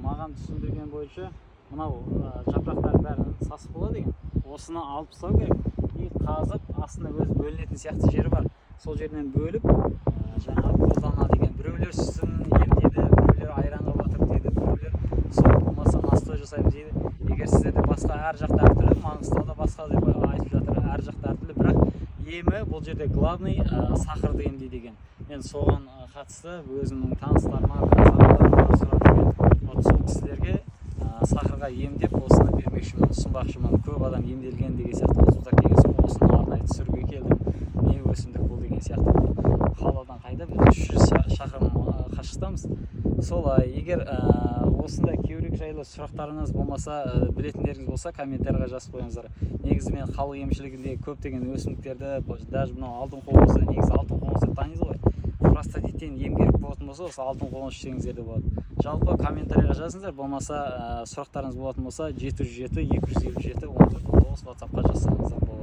Маған түсіндірген бойынша, мынау жапырақтардың бәрі сасық болады екен. Осыны алып тастау керек и қазып, астына өзі бөлінетін сияқты жері бар, сол жерінен бөліп, жаңағы қолданады екен. Біреулер сүтін емдейді, біреулер айранға батырып дейді, біреулер сол болмаса настой жасаймыз дейді. Егер сіздерде басқа, әр жақта әртүрлі, Маңғыстауда басқа деп айтып жатыр, әр жақта әртүрлі, бірақ емі бұл жерде главный сахарды емдейді екен. Мен соған қатысты өзімнің таныстарыма, біраз ағаларыма сұрап жүрген. Вот сол кісілерге сахарға емдеп, осыны бермекшімін, ұсынбақшымын. Көп адам емделген деген сияқты отзывтар келген соң, осыны арнайы түсіруге келдім, не өсімдік бұл деген сияқты. Бұл қаладан қайда, біз 300 шақырым қашықтамыз. Солай, егер осындай кеурек жайлы сұрақтарыңыз болмаса, білетіндеріңіз болса, комментарийға жазып қойыңыздар. Негізі мен халық емшілігіндегі көптеген өсімдіктерді, даже мынау алтын қоңызды, негізі алтын қоңызды таниды ғой, простатиттен ем керек болатын болса, осы алтын қоңыз ішсеңіздер де болады. Жалпы комментарийға жазыңыздар, болмаса сұрақтарыңыз болатын болса, 707 257 14 19 ватсапқа жазсаңыздар болады.